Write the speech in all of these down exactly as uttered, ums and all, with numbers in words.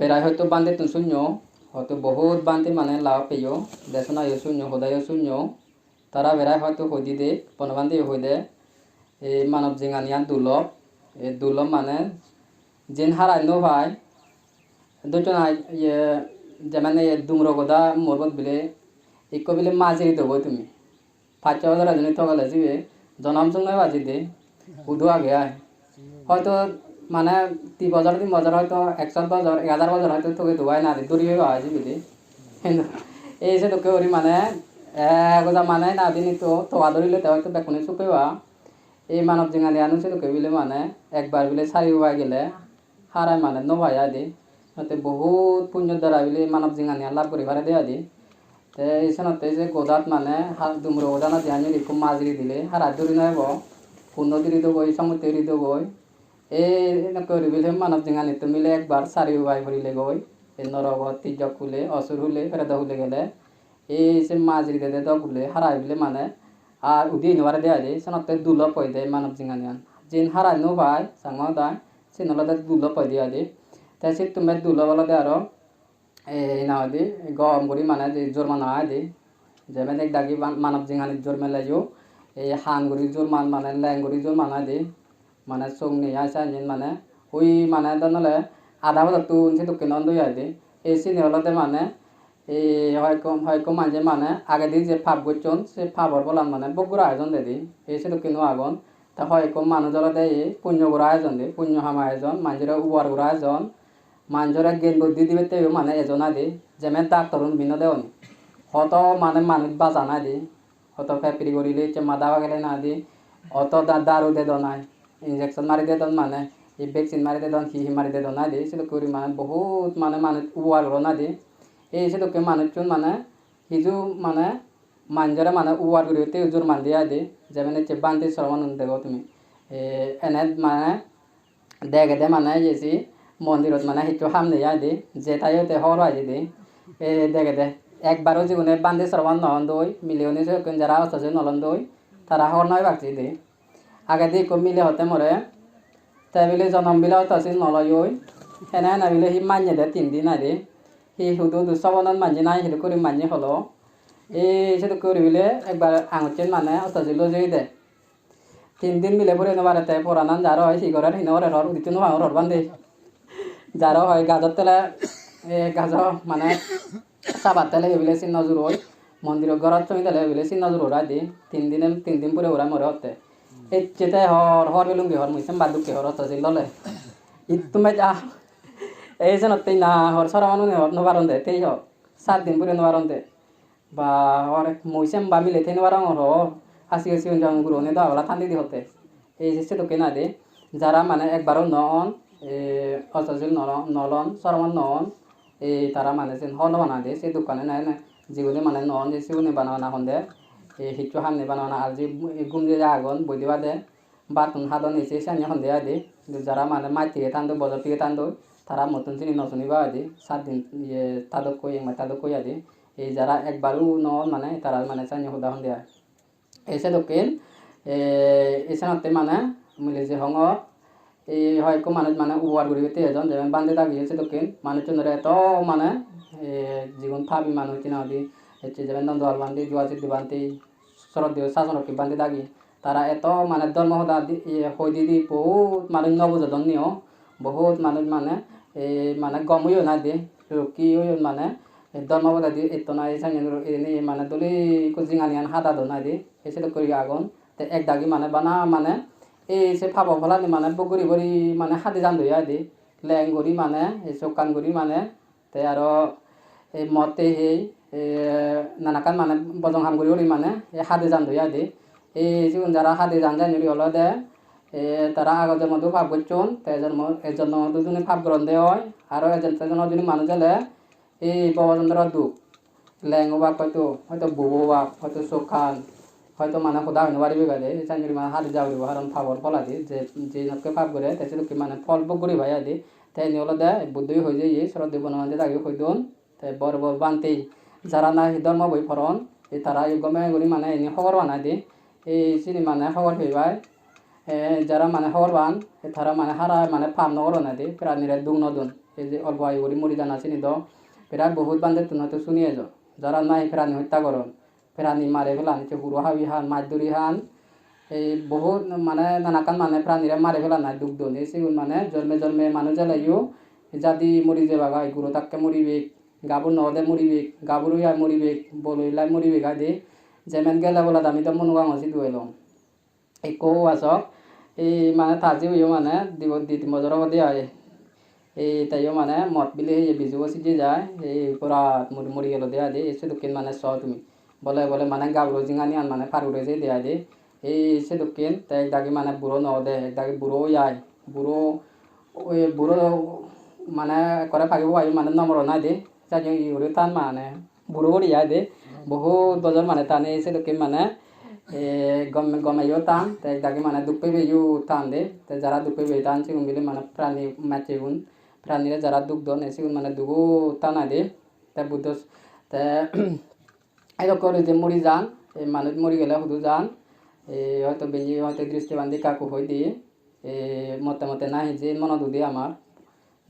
Berai hoito bhantettun sunyo, hoito bohut bhante mane lab peyo, desonayo sunyo, hodayo sunyo. Tara berai hoito hoi dide, Bono bhanteyo hoi de, ei manob jinghaniyan dulob, ei dulob mane jin harai no pai, docchon ai, iye, jemon iye dumro goda morbot bile, ikko bile majiri dogoi tumi. Pach so bojor ejoni togele jibe, jonom sung noi bajide, hudu age ai. Hoito mane di bojor, tin bojor, hoito ekso bojor, ek hajar bojor hoito toge togai nadi duri peba ai jibede. Hintu ei sedokke guri mane, eh, goda mane nadi nito toga durile te hoito bekkune suk peba. Ei manob jinghaniyan o sedokke bile mane ekbar bile sari ubai gele harai mane no pai ai de. Te bohut punyo dara bile manob jinghaniyan lab guri pare de ai de. Te senotte se godat mane ha-, dumro goda nadi ani ikko majiri dile harai duri no ebo. Punno diri dogoi, somotte diri dogoi. Ei enokke guri bile manob jinghanittun bile ekbar sari ubai purilegoi. Ei norogot tijjok hule, osur hule, peredo hule gele. Ei se majiri dede dok hule harai bile mane ar udi no pare de ai de. Senotte dulob hoi de manob jinghaniyan. Jin harai no pai, Changma hodai, siyen olode dulob hoi de ai de. Te sittun bej dulob olode aro, eh, hi nang hoide, gom guri mane je jormana ai de. Jemon ek dagi ban-, manob jinghanit jormeleyo, ei han guri jorman mane leng guri jorman ai de. Mane song nei ai sanyen mane, ui mane don ole ada podottun sedokken on doi ai de. Ei sini olode mane, ei hoyekko, hoyekko manje mane agedi je pap gocchon, se papor pholan mane bhog gora ejon de de. Ei sedokken o agon. Te hoyekko manuj olode ei punyo gora ejon de, punyo hama ejon, manjore ubar gora ejon, manjore gyan buddhi dibatte o mane ejon ai de, jemon doctor un bino degon. Hoto mane manuj bajan ai de, hoto pepiri gorile ecche mada bagele nadi, hoto da-, daru dedon ai, injection mari dedon mane, ei vaccine mari dedon, hi hi mari dedon ai de, sedokke guri mane bohut mane manuj ubar goron ai de. Ei sedokke manuchun mane hiju mane manjore mane ubar guribatte jur mande ai de, jemon ecche bhante soromanun dego tumi. E, ene mane degede mane iyesi mondirot mane hissu ham nei ai de, je tai ote hobor pai de. E, degede ekbaro jigune bhante soroman no on doi, mileune sedokken jara osto je no lon doi, tara hobor no pebak de. Agedi ikko mile hotte more, te bile jonom bile hoito sin no loi oi. Hene hene bile hi manye de tin din ai de. Hi hudu hudu sobonot manye nahi sedokke guri manye holo. Ei sedokke guri bile ekbar angucchen mane oto jilo jeye de. Tin din mile pure no pare te poranan jar oi hi gorer hi no gorer hor udittun no pangor hor bhante. Jaro hoi gajot tele, e, gajo mane sabat tele ebile sin no juroi, mondiro gorot soi tele ebile sin no juror ai de, tin dine, tin din pure pure more otte. Ecche te hor, hor belungi hor, mui semba dukke hor oto jil lole. Ittume ja, ei senotte na hor sora manune hor no paron de, tei hor, sat din pure no paron de. Ba hor mui semba mile thei no parongor hor. Ar sigon sigon jong gurogune do abala than didi hotte. Ei je sedokken ai de. Jara mane ekbaro no on, e, osto jil no lon, no lon, soromot no on. Ei tara mane sen hobor no pan ai de. Se dukkani nai nai. Jigune mane no on je sigune bana bana hon de. Ei hissu ham nei bana bana ar je gum je agon boi de bade. Battun hadon ecche siyani honde ai de. Jara mane maj tige thandoi, bojor tige thandoi, tara muttun sini no suniba ai de. Sat din, iye, tadokkoi, ek maj tadokkoi ai de. Ei jara ekbaru no on mane, tara mane siyani hoda honde ai. Ei sedokken, e, ei senotte mane mui je hongor, ei hoyekko manuj mane ubar guribatte ejon, jemon bhante dagi sedokken manuchunore eto mane, e, jigun pabi manuj hina hoide, ecche jemon Nondohal bhante, Jugal Siddhi bhante, Sroddheyo Sasonrokki bhante dagi. Tara eto mane dhormo hoda di-, iye, hoi di di bohut manuj no bujodon niyo. Bohut manuj mane, ei, mane gom oyon ai de, rokki oyon mane, ei dhormo podedi etton ai sanyen ro-, eni mane dole ekko jinghaniyan hadadon ai de, ei sedokke guri agon. Te ek dagi mane bana mane, ei se pabo pholani mane bhog guri guri mane hadi jandoi ai de, leng guri mane, ei sokkan guri mane, te aro ei mot hei hei, ei nanakkan mane bojong ham guri guri mane ei hadi jandoi ai de. Ei sigun jara hadi jan jani guri olode, ei tara ago jonmot o pap gocchon, te jonmo, ei jonmot o juni pap goronde oi, aro ejon te jonmot juni manuj ole ei Bhobo Chandro duk. Leng obak hoito, hoito bubo obak, hoito sokkan, hoito mane hoda hoi no paribe gade, ei jani guri mane hadi ja guribo, karon papor pholadi, je, je nokke pap gore, te sedokke mane phol bhog guri pai ai de. Te eni olode Buddho ye hoi jeye, Sroddheyo Bono bhante dagi hoi don. Te bor bor bhante, jara nahi dhormo boi poron, e tara yo gome guri mane eni hobor pan ai de. Ei sini mane hobor pei pai. E jara mane hobor pan, e tara mane hara mane pap no goron ai de, pranire duk no don. Ei je olpo ayu guri muri jana sini do prai bohut bandettun hoito suni ejo. Jara nahi prani hotta goron, prani mare pelan, ecche huro habi han, maj duri han, ei bohut mane nanakkan mane pranire mare pelan ai duk don. Ei sigun mane jorme jorme manuj eleyo jadi muri jebak ai, guro takke muribek, gabur no ode muribek, gabur oi ai muribek, bol oi lai muribek ai de. Jemen gele bolad ami do monogangor sidu elong. Ekko ubasok, ei mane ta jibuyo mane dibo di tin bojor obode ai. Ei teyo mane mot bile heye bijubo sijje jai, ei porat muri muri gelode ai de, ei sedokken mane so tumi. Bole bole mane gaburo jinghaniyan mane par guri jeyede ai de. Ei sedokken te ek dagi mane buro no ode, ek dagi buro oi ai. Buro, oi buro mane ekkore pagi bo ai mane no moron ai de. Jani uri tan mane. Buro guri ai de, bohut bojor mane tani sedokken mane, eh, gom-, gomeyo tan, te ek dagi mane duk pebeyo tan de, te jara duk pebe tan sigun bile mane prani macchegun, pranire jara duk don, eh, sigun mane dugo tan ai de, te Buddho s-, te edokke guri je muri jan, eh, manuj muri gele hudu jan, eh, hoito beni hoito dristiban de ekka ekku hoi de, eh, motte motte nahi je monot ude amar.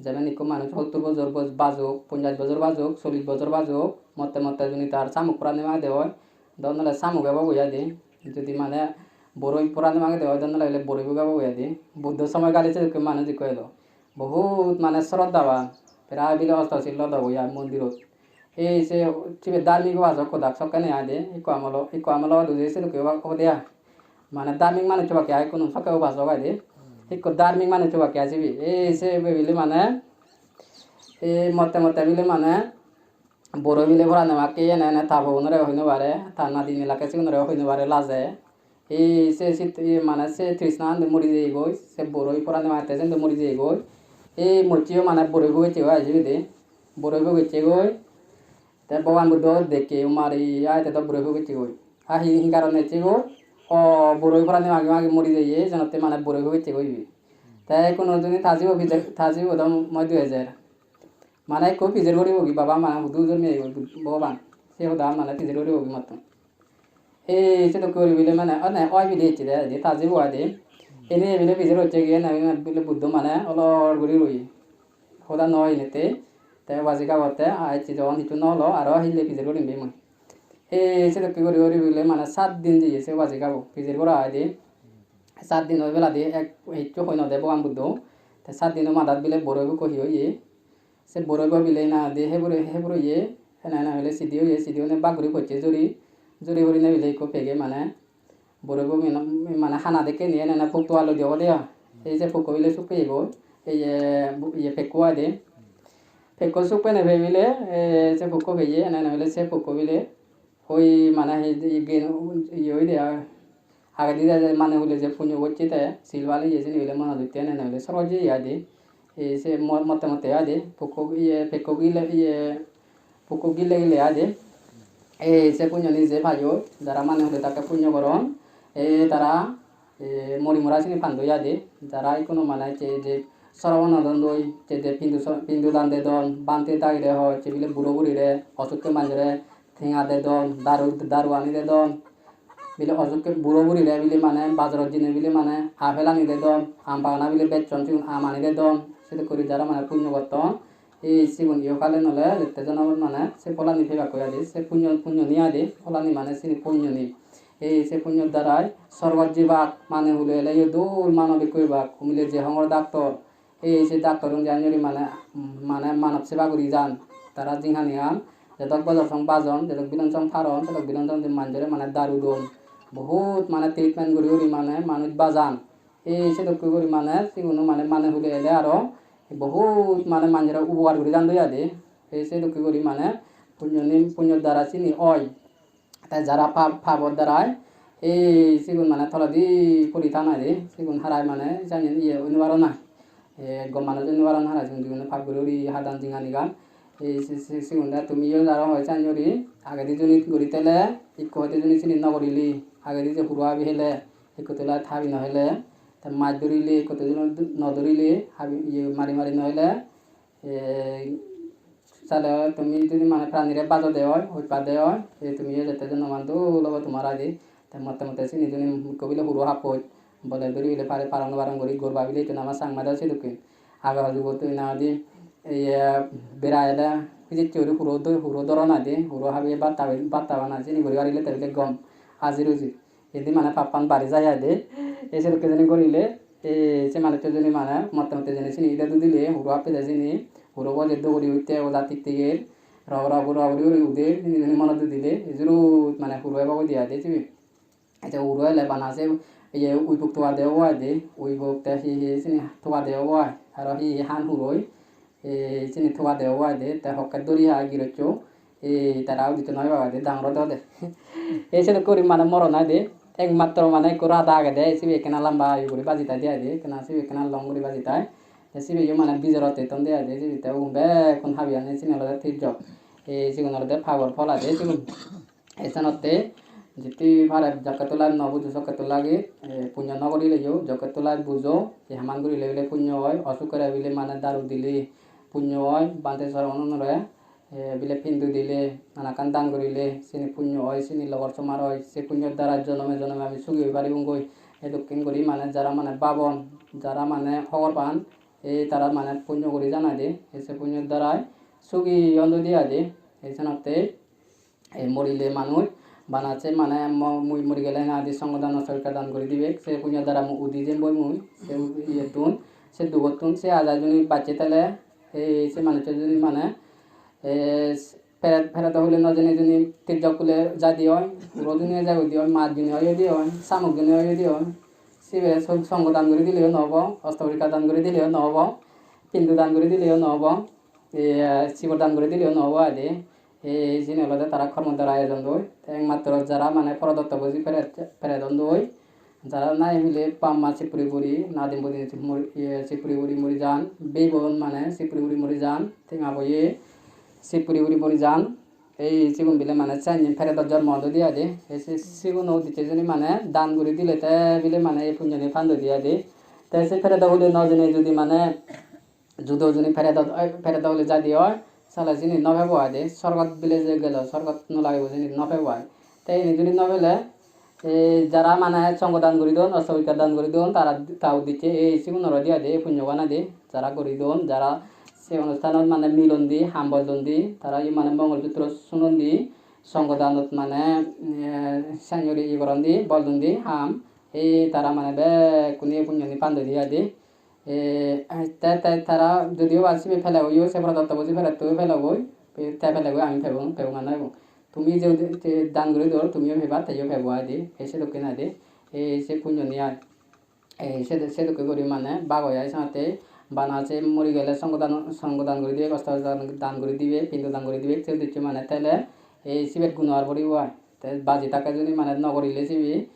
Jemon ikko manuj hottur bojor boj-, bajok, ponjash bojor bajok, chollish bojor bajok, motte motte juni tar samuk porani magede oi, do nole samuk ebo goi ai de. Judi mane boroi porani magede oi, do nole bile boroi bo ebo goi ai de. Buddho somoy gale sedokke manuj ikko elo. Bohut mane sroddhaban, prai bile osto sil lodogoi ai mondirot. Ei se sibe dharmik ubasok hodak sokkene ai de, ikko amolo, ikko amolo duje sedokke obak obode ai. Mane dharmik manuj obakke ai, hono sokke ubasok ai de. Ikko dharmik manuj obakke ai sibe. Ei se bebili mane, ei motte motte bile mane, boroi bile porane makke ene ene ta pogunore hoi no pare, ta nadini lakke sigunore hoi no pare laje. Ei se sit-, ei mane se trishna ande mori jeyegoi, se boroi porane matte sende mori jeyegoi. Ei moccheyo mane boroi pogecchegoi ai sibe de. Boroi pogecchegoi. Te Bhogoban Buddho dekke mari ai te do boroi pogecchegoi. A hi, hi karone ecchegoi? O boroi porani magi magi muri jeye, jenotte mane boroi pogecchegoi ibe. Te ekkuno juni ta jibo pijer, ta jibo do moi dui ejer. Mane ekku pijer guribogi baba mane hudu jormiyegoi Bhogoban. Se hoda mane pijer guribogi mottun. Ei sedokke guri bile mane, ane oi bile ecche de, de ta jibo ai de. Ene bile pijer gocchegi, ene bile Buddho mane olor guri roye. Hoda no hoinette, te ubasikabotte, a ecche jogon hissu no holo, aro hille pijer gurim be mui. Ei sedokke guri guri bile mane sat din jeye se ubasikabu, pijer gora ai de. Sat din oi beladi ek hissu hoi no de Bhogoban Buddho. Te sat dino madat bile boroi bukko hi oye. Se boroi bo bile na de hebure, hebure ye, hena hena bile sidi oye, sidi one bak guri pocche juri, juri gurine bile ikko pege mane, boroi bo mane hana dekke ni ene ene puk towa loi de obode ai. Ei je pukko bile suk peyegoi, ei ye, bu-, ye pekko ai de. Pekko suk pene pei bile, eh, se pukko peye, ene ene bile se pukko bile. Hoi mane he, he gen, ye oide ai. Agedi je, je mane hule je punyo gocche te, sil bal ye sini bile monot utte ene ene bile sorgot jeye ai de. Ei se mo-, motte motte ai de, pukko ye, pekko gile ye, pukko gile gile ai de. Ei se punyoni je payo, jara mane hule takke punyo goron, ei tara, ei mori mora sini pandoi ai de. Jara ikkuno mane je, je sorobono don doi, je, je pindu so-, pindu dan dedon, bhante dagire hoi, se bile buro burire, osukke manjore tenga dedon, daru, daru ani dedon. Bile osukke buro burire bile mane bazarot jeinei bile mane apple ani dedon, aam bagana bile bejjon, sigun aam ani dedon. Sedokke guri jara mane punyo gotton, ei sigun iyohalen ole jette jonobot mane se pholani pebakkoi ai de, se punyo, punyoni ai de, pholani mane sini punyoni. Ei se punyor darai sorgot jebak, mane hule eleyo dol manob ekko ebak, mile je hongor daktor, ei se daktor undi anjuri mane, mane manob seba guri jan. Tara jinghanigan jedok bojor song bajon, jedok bilon song paron, sedok bilon song manjore mane daru don. Bohut mane treatment guri guri mane manuj bajan. Ei sedokke guri mane siguno mane, mane hule ele aro bohut mane manjore upokar guri jandoi ai de. Ei sedokke guri mane punyoni, punyor dara sini oi. Te jara pap, papor darai ei sigun mane toledi puri than ai de, sigun harai mane jani iye oi no paron ai. E, gom manuj oi no paron harai, sigun jigune pap guri guri hadan jinghanigan. Ei si-, si-, sigun de tumiyo jara hoi sani guri, agedi junit guri tele, ikko hoide junit sini no gurile, agedi je huro habi hele, ikko tole habi no hele, te maj dhurile, ikko tole no dhurile, habi, iye, mari mari no hele, e, sale tumi judi mane pranire bajode oi, hojpade oi, te tumi jette jonoman dol obo tumar ai de. Te motte motte sini juni ikko bile huro happoi, bole duri bile pare parong no parong guri, gorba bile ittun ama Changma do sedokken. Age jugot tui na di, Iye, bera ele pijecche guri huro do-, huro doron aide, huro habiye bhat habi-, bhat haban ai, sini guri parile te bile gom, haji ruji. Indi mane pappan bari jai aide. Ei sedokke jeni gorile, ei se manuccho jeni mane motte motte jeni sini ide dudile, huro happede sini, huro bo je dogori utte oja tik tiger, rog rog rog guri guri uder, sini jeni monot dudile, ejurut mane huro ebo goi de aide sibe. Te huro ele bana se iye uibok togade obo aide, uibok te hi hi sini togade obo ai, aro hi hi han huroi, e, sini togade obo aide, te hokke duri hai girosso, e, tara udisso noi pebak aide, dangor ode ode. E, sedokke guri mane moron aide, ekmatro mane ekko rada agede, sibe ekkena lamba guri baji tai de aide, ekkena sibe ekkena long guri baji tai. Te sibe yo mane bijorot etton de aide, sibe te ugun bekkun habi anne, sini olode tirjok. E, sigun olode pagor phol aide sigun. Esenotte jitti pare jokke tolai no bujo sokke tolai, eh, punyo no gorileyo jokke tolai bujo, je haman gurile bile punyo oi, osukkere bile mane daru dile punyo oi, bhante sorongunore, eh, bile pindu dile, nanakkan dan gurile sini punyo oi, sini logor somar oi, se punyor dara jonome jonome ami sugi oi paribongoi. Edokken guri mane jara mane babon, jara mane hobor pan, ei tara mane punyo guri janai de, ei se punyor darai sugi on doi de ai de, ei senotte. Ei morile manuj bana se mane mo-, mui mori gele na di songodan osorikka dan guri dibe, se punyo dara mui udi jemboi mui, se u-, iyettun, se dugottun, se ajai juni bacche tele, ei se manuccho juni mane, eh, peret, peredo hule no jene juni tirjok hule jadi oi, huro juni ejai udi oi, maj juni oi udi oi, samuk juni oi udi oi, sibe so-, songodan guri dileyo no obo, osorikka dan guri dileyo no obo, pindu dan guri dileyo no obo, eh, sibor dan guri dileyo no obo ai de. Ei sini olode tara kormo dara ejon doi. Te ekmatro jara mane porodotto boji peret, peredon doi. Jara nahi mile bap ma sipuri guri, nadim budin sipuri, iye, sipuri guri muri jan. Bebon mane sipuri guri muri jan. Tenga boye sipuri guri muri jan. Ei sigun bile mane senne peredot jormo ododi ai de. Ei se siguno udicche jeni mane dan guri dile te bile mane ei punyoni pandoi de ai de. Te se peredo hule no jene judi mane judo juni peredot oi, peredo hule jadi oi, sale sini no pebo ai de, sorgot bile je gelo, sorgot no lagibo sini no pebo ai. Te ini juni no pele, e, jara mane songo dan guri don, osobikka dan guri don, tara ta uddicche ei sigunore di ai de, ei punyogan ai de, jara guri don, jara se onusthanot mane milon di, ham bol don di, tara ye mane mongol sutro sunon di, songo danot mane, e, sengori ye goron di, bol don di, ham, ei tara mane bekkune punyoni pandoi di ai de. E, te, te, tara jodio ba sibe pelegoyo, se pore dotto boji peretto pelegoi, te pelegoi ami pebong, pebong ano ebong. Tumi je, je dan guri dor, tumiyo peba, teyo pebo ai de, e sedokken ai de, e se punyoni ai. E se, sedokke guri mane bag oi ai senotte bana se mori gele songodan, songodan guri dibe, gosto dan, dan guri dibe, pindo dan guri dibe, se uddicche mane tele e sibet guno ar poribo ai. Te baji thakke juni mane no gorile sibe,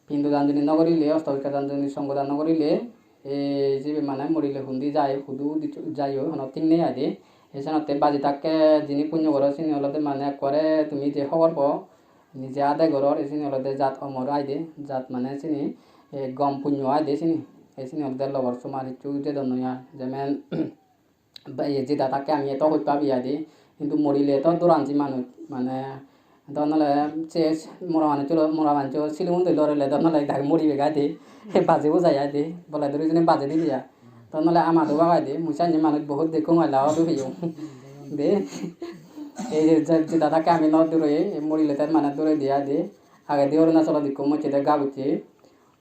pindo dan juni no gorile, ostobikka dan juni songo dan no gorile, e, sibe mane morile hundi jai, hudu di-, jai o, hono thik nei ai de. E senotte baji thakke jini punyo goro sini olode mane ekkore tumi je hobor po, nije ade goror, e sini olode jat omor ai de, jat mane sini, e, gom punyo ai de sini. E sini olode logor somar hissu jedon noi ar. Jemen ba-, iye, jeda thakke ami eto hoj pabi ai de, hintu morile to doran ji manuj, mane, do nole se mora manuccho, mora manuccho silum undi lorile do nole dagi moribe gai de, he baji bujai ai de, bole duri jeni baji dili ai. Do nole ama do bagai de, mui senne manuj bohut dekkong ai, lao do peyong. De, ei je, je, jeda thakke ami no duroi, ei morile te mane duroi de ai de, agedi Arunachalot ikko mocche de gabucche,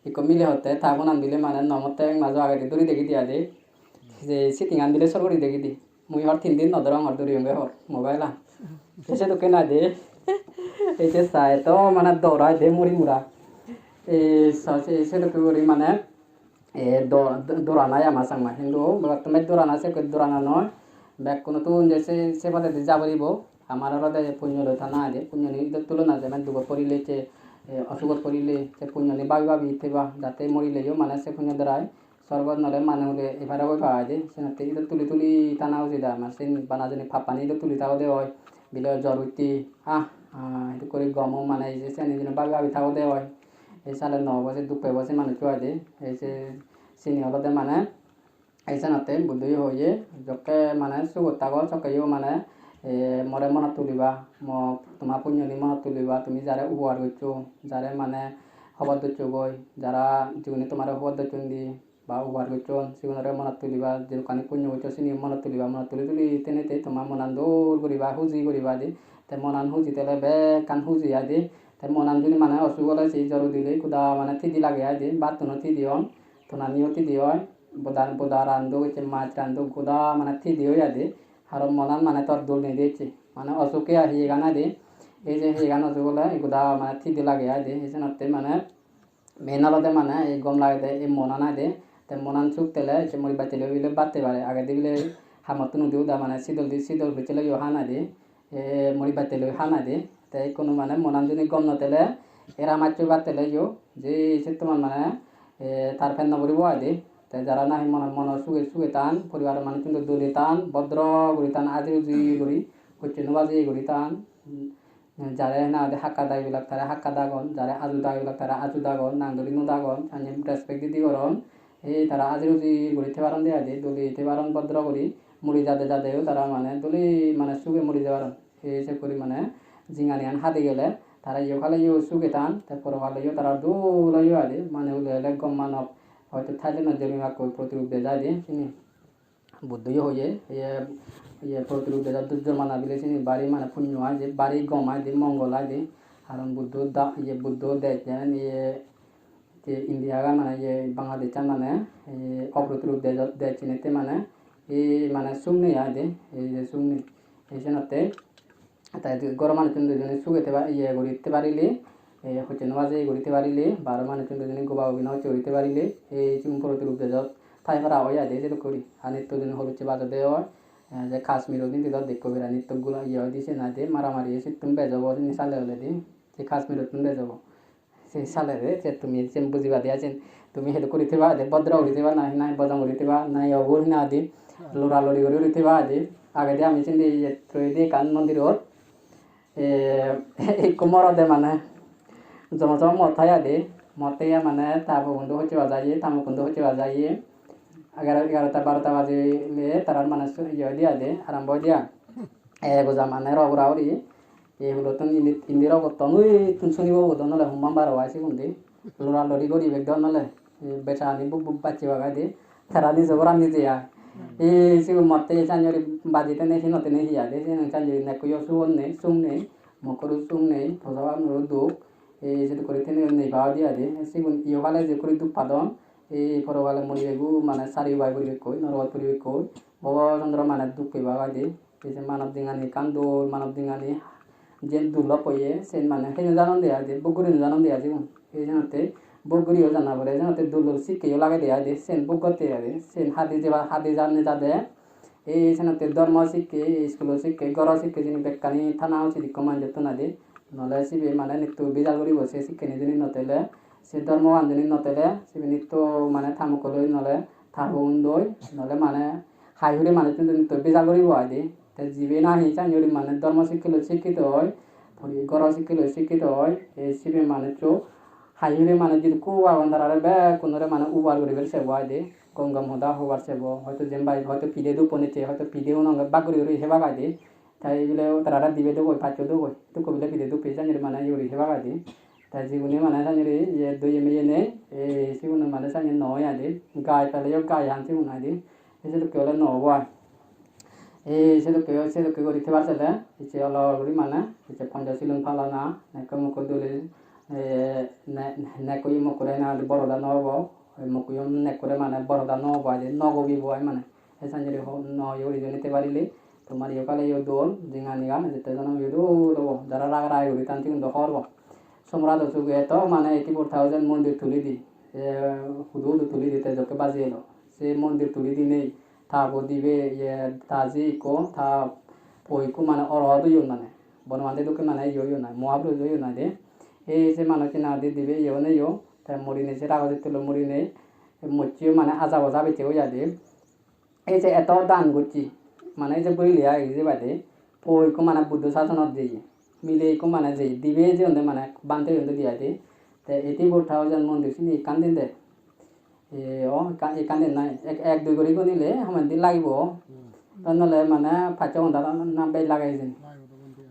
ikko mile hotte ta bonan bile mane no motte ek majo agedi duri degi di ai de. Je sitting an bile sor guri degi di. Mui hor tin din no dorongor, duriyonge hor mobile an. Te sedokke nai de. Ei je sai to mane dor ai de muri mura. Ei sa se sedokke guri mane, e, do-, do-, dorana ai ama Changma. Hintu bolottome dorana sekke dorana noi. Bekkunottun je se, se podedi ja poribo. Amar olode punyo loi thana ai de. Punyoni idot tulona, jemon dugot porile se, e, osugot porile se punyoni babi babi theba, jate morileyo mane se punyo darai sorgot nole mane hule epare oi pai de, senotte idu tuli tuli tana ujida, mane sen bana jeni pappani idu tuli tagode oi, bile jor utte, ah, ah, idu guri gomo mane ije seni jeni babi babi tagode oi, ei sale no obo se duk pebo se manuccho ai de, ei se seni olode mane, ei senotte Buddho yo hoye, jokke mane sugot tago sokkeyo mane, eh, more monot tuliba, mo toma punyoni monot tuliba, tumi jare upogar goccho, jare mane hobor doccho goi, jara jigune tomare hobor docchon di, ba upokar gocchon, sigunore monot tuliba, jedokkani punyo goccho sini monot tuliba, monot tuli tuli tenei te toma monan dol guriba, huji guriba de. Te monan huji tele bekkan huji ai de. Te monan juni mane osuk ole se jor udile goda mane thidi lage ai de, battuno thidi on, tonaniyo thidi oi, boda, boda rando, ecche mach rando, goda mane thidi oi ai de. Aro monan mane tor dol nei de ecche. Mane osukke ai hiyegan ai de. Ei je hiyegan osuk ole goda mane thidi lage ai de. Ei jenotte mane main olode mane ei gom lagede ei monan ai de. Te monan suk tele ecche muri bacche loi bile batte pare. Agedi bile hamottun udi uda mane sidol di, sidol bicche loiyo han ai de. E, muri bacche loi han ai de. Te ikkunu mane monan juni gom no tele, era maccho batte loiyo, je settuman mane, e, tar pen no puribo ai de. Te jara nahi mono, mono suge suge tan, poribaro manuchun do dole tan, bodro guri tan, aji uji guri, hocche no baje guri tan. Jare na hoide hakka dagibilak tare hakka dagon, jare aju dagibilak tare aju dagon, nang duri no dagon, sanye respect didi goron. Ei tara aji uji guri thebaron de ai de, dole thebaron bodro guri, muri jade jadeyo tara mane dole mane suge muri jebaron. Ei se guri mane jinganiyan hadi gele tara iyo haleyo suge tan, te poro haleyo tara dol oyo ai de, mane hule hule gom manok hoito Thailandot jemibakkoi protirup dej ai de sini. Buddho yo hoye, ye, ye protirup dejot dujjo mana bile sini bari mane punyo ai de, bari gom ai de, mongol ai de. Karon Buddho da, ye Buddho dej jen ye, je India gan mane ye Bangladesh an mane ye oprotirup dejot dej sini te mane ye mane sum nei ai de, ye je sum nei. Ye senotte Te goro manuchun dujone suge theba, iye guri thei parile, e, hocche no baje guri thei parile, ba aro manuchun dujone goba gobi no hocche guri thei parile, ei sigun protirup dejot thai para oi ai de sedokke guri. Ar nitto dine holucche bajode oi, e, je Kashmir-ot indi do dekko bera nitto gula iye oi de siyen ai de, maramari sittun bej obo sini sale olode, se Kashmir-ottun bej obo. Se sale re, se tumi sen bujiba de, sen tumi hedo guri theba de, bodro guri theba, nahi, nahi bojong guri theba, nahi obo hina di, lora lori guri guri theba de. Agede ami sindi iye troide ekkan mondirot, e, ekko morode mane jomo jomo mot hai ade, mot heye mane ta pogundo hocche ba jaiye, ta mokkundo hocche ba jaiye. Egaro, egarota barota bajile tarar mane su-, iye oide ade, arambo oide ai. E goja mane ro gura guri. Ei hulottun indi, indi rogotton, ui tun sunibo bo don ole hum bambaro ai sigun de. Lora lori guri bek don ole. Ei bejani buk buk bacche bagai de. Tara nijo goran nije ai. Ei sigun motte sanjori baji tene hino tene hi age. Sigun sanjori nekko yo sugon nei, sung nei. Mokkoro sung nei. Posa banoro duk. Ei sedokkori tene nei padi age. Sigun iyo pale je guri duk padon. Ei porogale muribo mane sari ubai puribekkoi, norogot puribekkoi. Bobo sondro mane duk pebak ai de. Ei je manob dingani ekkan dol, manob dingani jen dulop oye, sen mane hei no janon de ai de, bok guri no janon de ai sigun. Ei jenotte bok guriyo jana pore, jenotte dol dol sikkeyo lagede ai de, sen bok gotte ai de, sen hadi jeba, hadi jane jade. Ei senotte dhormo sikke, iskulo sikke, goro sikke sini bekkani thana ucit ikko manjottun ai de. Nole sibe mane nitto bijal guribo se sikkeni juni no tele, se dhormogan juni no tele, sibe nitto mane ta mokkoloi nole ta pogundoi, nole mane hai hure manuchun juni to bijal guribo ai de. Te jibe nahi sannye guri mane dhormo sikke loi sikkito oi, puri goro sikke loi sikkito oi, te sibe manuccho hai hure mane jidukko agon tarare bekkunore mane ubar guribar sebo ai de. Gom gom hoda hobar sebo, hoito jempai hoito pide dup ponitte, hoito pide unonge bak guri guri hebak ai de. Te ibile tarare dibe dogoi, paccho dogoi, dukko bile pide dup peye sannye guri mane iye guri hebak ai de. Te jigune mane sannye guri iye doye meye nei, e, sigune mane sannye no oi ai de. Gai peleyo gai han sigun ai de. Te sedokke ole no obo ai. Ei sedokke, sedokke guri thebar sele, ecche olor guri mane, ecche ponjo silun palana, nekko mokko dole, e, ne-, nekko yo mokkore na boroda no obo, mokko yo nekkore mane boroda no obo ai de, no gobibo ai mane. Ei sanjori ho-, no yo guri jeni thebarile, tomar yo kale yo dol, jinganigan, jette jonom yo dol obo, jara raga ragi guri tan sigun do hobor bo. Somrat Ashoke to mane eighty four thousand mondir tuli di, e, hudu hudu tuli di te jokke baji elo. Se mondir tuli dinei, ta bo dibe, iye, ta ji ikko, ta po ikko mane orohot oyon mane. Bonobhante dokke mane iye oyon ai, Mohapurush oyon ai de. Ei se manuj hina hoide dibe iye oneyo, te murinei se rago sittulo murinei, moccheyo mane aja boja bicche oi ai de. Ei je eto dan gocche, mane ei je boile age je bade, po ikko mane Buddho sasonot jeye, mile ikko mane jeye, dibe jeyon de mane bhante oyon de ai de. Te eighty four thousand mondir sini ekkan din de. E, o, ekkan, ekkan din nai, ek, ek dui guri gunile homondi lagibo. Ton nole mane paccho ghonta na bej lage hijeni.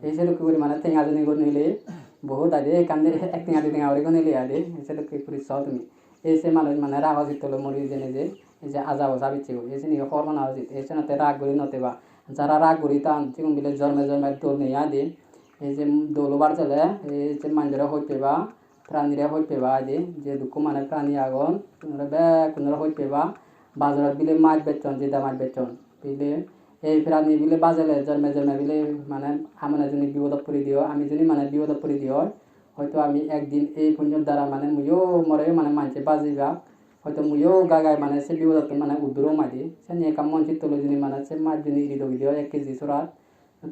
Ei sedokke guri mane tenga juni gunile, bohut ai de, ekkan din ek tenga di tenga guri gunile ai de, sedokke guri so tumi. Ei se manuj mane rago sittole mori jeinei je, ei je ajabo sabicche goi, ei sini hobor pana ujit, ei senotte rag guri no theba. Jara rag guri tan, sigun bile jorme jorme dol nei ai de. Ei je dol obar sele, ei je manjore hoj peba, pranire hoj peba ai de, je dukko mane prani agon, unore bekkunore hoj peba. Bazarot bile maj bechchon, jeda maj bechchon. Bile ei prani bile bajele jorme jorme bile mane amone juni bipodot puri diyo, ami juni mane bipodot puri diyo. Hoito ami ekdin ei punyor dara mane muiyo moreyo mane manje bajibak. Hoito muiyo gai gai mane se bipodottun mane udduro om aide. Seni ekka mon chitto loi juni mane se maj juni iri dogi diyo ek kg sorat.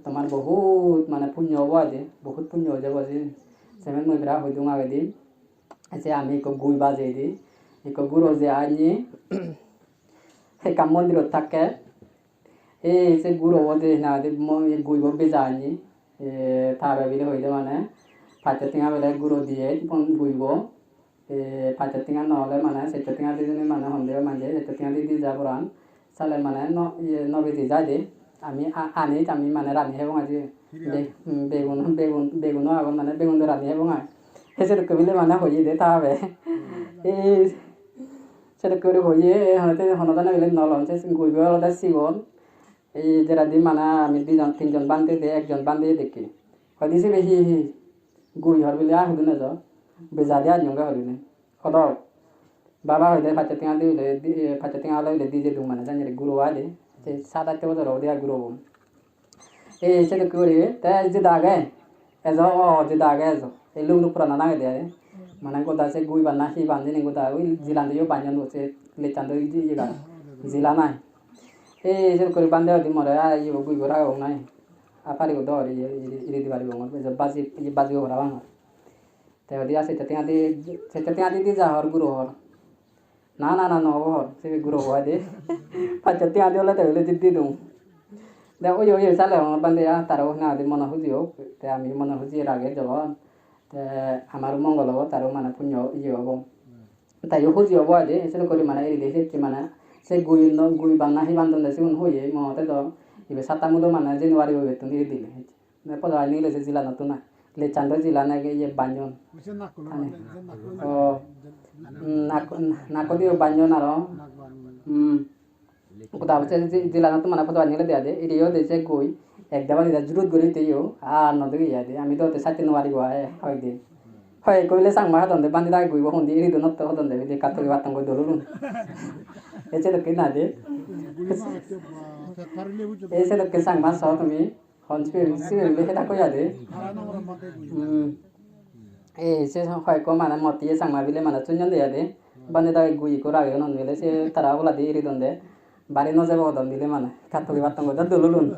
Tomar bohut mane punyo obo aide, bohut punyo oi jebo se. Semen mui bera hoi dung agedi. Se ami ekko gui bajei di. Ekko guro je anni ekka mondirot thakke. Ei se gurobo je hina hoide mo-, guibo beja anni. E, ta babe bile hoide mane paccho tenga bile guro diye pon guibo. E, paccho tenga no ole mane sechcho tenga di juni mane honde manje sechcho tenga di di ja poran. Sale mane no, iye, no beji jai de. Ami a-, anit ami mane rani hebong aji. Be-, hmm, begun, begun, beguno agon mane begun do rani hebong ai. He sedokke bile mane hoye de ta babe. E, sedokke guri hoye, e, hono te, hono dana bile no lon, se guibo olode sigon. Ei jeredi mane ami dijon, tinjon bhante de, ekjon bhante dekke. Hoide sibe hi, hi? Gui hor bile, "Ah, hudun ejo? Bejadi annyonge," hoide. Hodok? Baba hoide paccho tenga di bile, di, eh, paccho tenga ole bile di jedung mane, jani re guro ai de. Se sat atto bojor obode ai gurobo. Ei sedokke guri, te jeda age, ejo, o, jeda age ejo. Ei luk luk purana nangede ai. Mane goda se gui banna hi ban hijeni goda ui jilan diyo banyon se lechan do iye gai. Jilan ai. Ei sedokke guri bhante hoide more ai iye gui gora agong nai. A paribo do iri, iri, iri di paribo ngor. Ejo baji, iye bajibo parapang. Te hoide ar sechcho tenga di, sechcho tenga di di ja hor guro hor. Na, na, na, no obo hor, sibe guro obo ai de. Paccho tenga di ole te ole di, di dung. De oye, oye, sale hongor bhante ya, taro na di mone huji ok. Te ami mone huji rage jogon. Te amar mongol obo, taro mane punyo iye obo. Te yo huji obo ai de, sero guri mane eri de, sette mane. Se gui no, gui banna hi bandon de sigun hoye, mo te do. Ibe satta mudo mane January obettun eri dile. Me podo ani le se jilanottun na. Lechan do jilan age iye banyon. Se nakkulo Ani. Bande, se nakkulo Oh. Mm, nak-, nakko diyo banyon aro. Nakkulo. Hmm. Goda se ji-, jilanottun mane podo ani le de ade. Iriyo de se goi. Ek daba dida jurut guri teyo. Ar no degi ade. Ami do te satti no paribo ai, hoi de. Hoi koile Changma hodon de bandi dagi guibo hundi iri do notto hodon de bili katto gi batton goi dolulun. Ecche dokke na de. Ecche dokke Changma so tumi. Hon sibe, sibe bile heda koi ade. Hmm. Ei, se hoyekko mane mot iye Changma bile mane sunyon de ade. Bhante dagi gui ekko rage non bile se tara oboladi eri don de. Bari no jebo hodon bile mane. Kattogi battongo do dululun.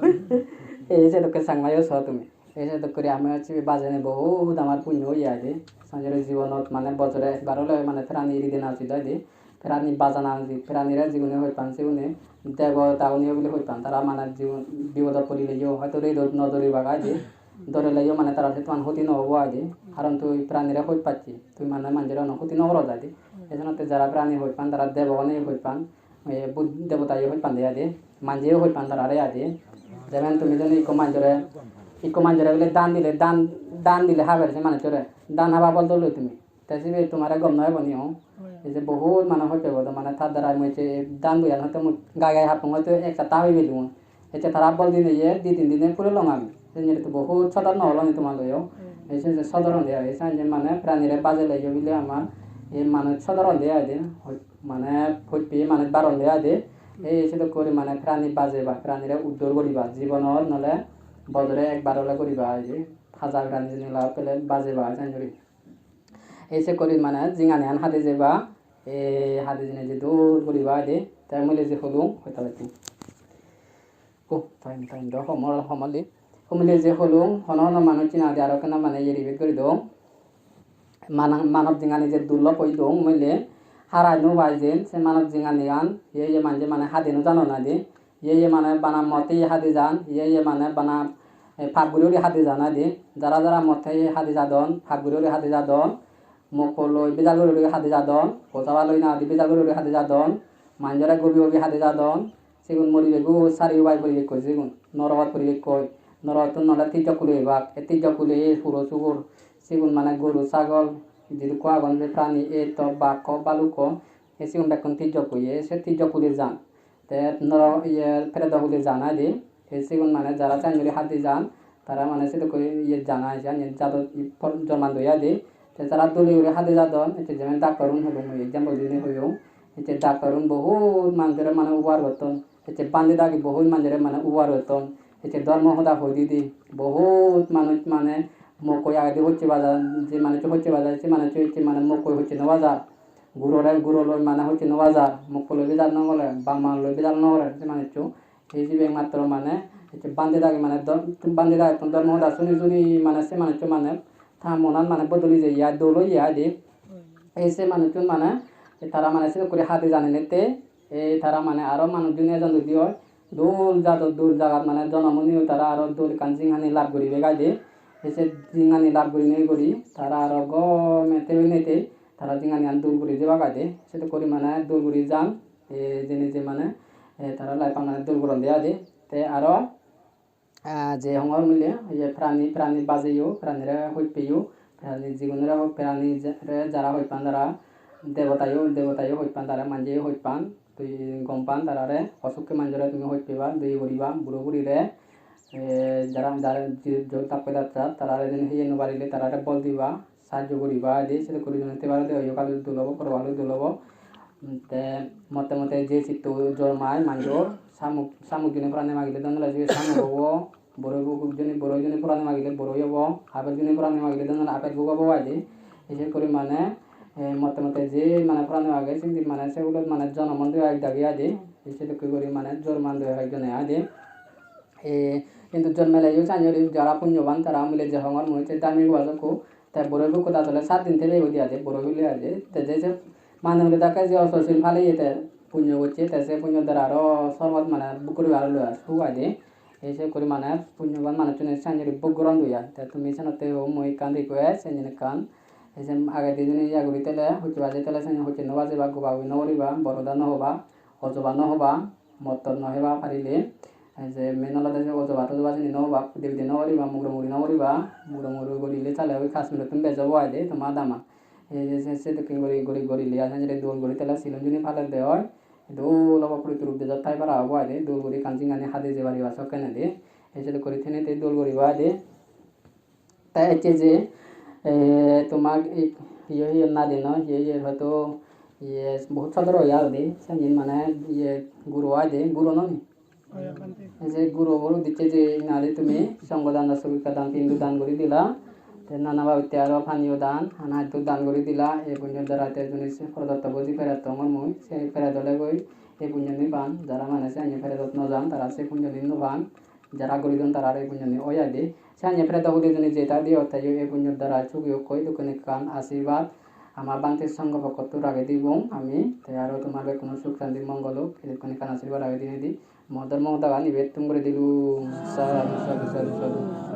Ei, sedokke Changma yo so tumi. Ei, sedokke guri ami sibe bajene bohut amar punyo oye ade. Sanjore jibonot mane bojore ekbar ole mane prani eri dena ucit oi de. Prani bajana ucit, pranire jigune hoj pan sigune, debotagune bile hoj pan, tara mane jigun bipodot porileyo, hoito redot no dori baga de, dorileyo mane tara se toman hoti no obo ai de, karon tui pranire hoj pacche, tui mane manjore hono hoti no goroj ai de. Ei jenotte jara prani hoj pan, tara debogune hoj pan, e, bud-, debotayo hoj pan de ai de, manjeyo hoj pan tarare ai de. Jemon tumi jodi ikko manjore, ikko manjore bile dan dile, dan, dan dile haber se manuchore, dan haba bol dol loi tumi. Te sibe tumare gom noi boni o. Ei je bohut mane hoj pebo do mane tar darai mui je dan buyan hoito mui gai gai happong hoito ek sapta hoi pelung. Ecche tara bol dine ye di tin dine pure long ami. Sen jeni to bohut sodor no oloni tuma loyo. Ei se je sodor onde ai, sen je mane pranire bajele yo bile amar ei manuj sodor onde ai de. Hoj-, mane hoj peye manuj bar onde ai de. Ei sedokke guri mane prani bajeba, pranire uddor guriba, jibonot nole bojore ekbar ole guriba ai de. Haja prani jeni lab pele bajeba ai sen juri. Ei se guri mane jinganiyan hadi jeba, ei hadi jeinei je dol guriba ai de, te mui le je hulung, hoito hoito. Oh, time, time do homor, homor li. Mui le je hulung, hono hono manuj jinadi aro ekkena mane iye ribet guri dong. Mana-, manob jingani je durlob oi dong, mui le harai no pai jen, se manob jinganiyan, iye iye manje mane hadi no janon ai de. Iye iye mane bana mot iye hadi jan, iye iye mane bana, eh, pap guri guri hadi jan ai de. Jara jara mot iye hadi jadon, pap guri guri hadi jadon, mokko loi bejal guri guri hadi jadon, posaba loi na hadi bejal guri guri hadi jadon, manjore gobi gobi hadi jadon, sigun moribe gu sari ubai poribekkoi sigun, norogot poribekkoi, norogottun nole tijjok kuli ebak, ei tijjok kuli ei huro sugur, sigun mane goru sagol, jidukko agon se prani, etto, bakko, balukko, ei sigun bekkun tijjok hoye, se tijjok huli jan. Te noro iye peredo huli jan aai de. Te sigun mane jara senguri hadi jan, tara mane sedokke iye jan aai, siyan jadon, jormandoi aai de. Te tara dole guri hadi jadon, ecche jemon doctorun hodon mui example dinei hoyong. Ecche doctorun bohut manujore mane ubar gotton. Ecche bhante dagi bohut manujore mane ubar gotton. Ecche dhormo hoda hoi di di bohut manuj mane mokko agede hocche bajar, je manuccho hocche bajar, se manuccho ecche mane mokko hocche no bajar. Gurore, guro loi mane hocche no bajar, mokko loi bejar no gore, bap ma loi bejar no gore se manuccho. Ei sibe ekmatro mane ecche bhante dagi mane dho-, bhante dagittun dhormo hoda suni suni mane se manuccho mane ta monan mane bodoli jeye ai, dol oye ai de. Ei se manucchun mane tara mane sedokke guri hadi janei nette, ei tara mane aro manucchun ejon dudi oi, dol jadon, dol jagat mane jonom onei tara aro dol ekkan jinghani lab guribe gai de. Ei se jinghani lab gurinei guri tara aro gome thebei nei tei tara jinghaniyan dol guri jebak gai de. Sedokke guri mane dol guri jan, ei jeni je mane, ei tara life-an mane dol goronde ai de. Te aro ah, je hongor mile, ye prani, prani bajeyo, pranire hoj peyo, prani jigunore hoj, prani je-, re jara hoj pan tara, debotayo, debotayo hoj pan tara, manjeyo hoj pan, tui gom pan tarare, osukke manjore tumi hoj peba, doye guriba, buro burire, eh, jara, jara, je-, jot thakko jat jat, tarare jeni heye no parile, tarare bol diba, sahajjo guriba, edi sedokke guri jone tebare de oyo, kali dol obo, porobalo dol obo. Te motte motte je chitto jor mai manjor, samuk, samuk juni porani magile don ole je samuk obo, boroi bu juni, boroi juni porani magile boroi obo, apel juni porani magile don ole apel buk obo aide. Ese guri mane, eh, motte motte je mane porani mage sindi mane segulot mane jonomon de ek dagi aide. Ese dokke guri mane jor mande ek jone aide. E, hintu jonmeleyo sanye guri jara punyoban tara mile je hongor mui se dami gubajokko, te boroi bukko da tole sat din thebe udi ade, boroi hule ade, te je se mane hule dakke je oso sin paleye te punyo gocche, te se punyo dara aro sorgot mane buk guribar loi ar su ade. Ei se guri mane punyoban manuchchune sanye guri buk goron doi ai. Te tumi senotte o mui ekkan request, senyen ekkan. Ei je agedi juni iya guri tele, hocche baje tele sanye hocche no bajeba, goba gobi no guriba, bor hoda no hoba, ojoba no hoba. Mottot no heba parile, ei je main olode se ojoba tojoba sini no hoba, pide pide no guriba, mugro mugri no guriba, mugro mugri gurile tale oi Kashmirottun bej obo aide toma adama. Ei je se, sedokken guri, guri, gurile ai, senjore dol guri tele silum juni paler de oi, dol obo, puriturup dejot thai para obo aide, dol guri ekkan jinghani hadi jei pariba sokkenedi. Ei sedokke guri thenei te dol guriba aide. Te ecche je, eh, tomar ei, ye, ye nadin oi, ye, ye hoito, ye, bohut sodor oi ar de, seni mane, ye, guro ai de, guro noi. Ei je guro guro dicche je nadi tumi songho dan, sugikka dan, pindu dan guri dila. Te nana babotte aro paniyo dan, hana hito dan guri dila. Ei punyo dara te juni se porodotto boji peretto hongor mui, se peret ole goi ei punyoni pan, jara mane se ani peretot no jan, tara se punyoni no pan. Jara guri don tarare ei punyoni oi aide. Sanye peredo hudi juni jeta diyo teyo ei punyor dara sugi okkoi, dokken ekkan ashirbad ama bhante songho pokkottu ragei dibong ami. Te aro tomar bekkuno suk santi mongol ok, edokken ekkan ashirbad ragei dinei di. Mo dhormo hodagan ibet thum guri dilung. Sadhu, sadhu, sadhu, sadhu.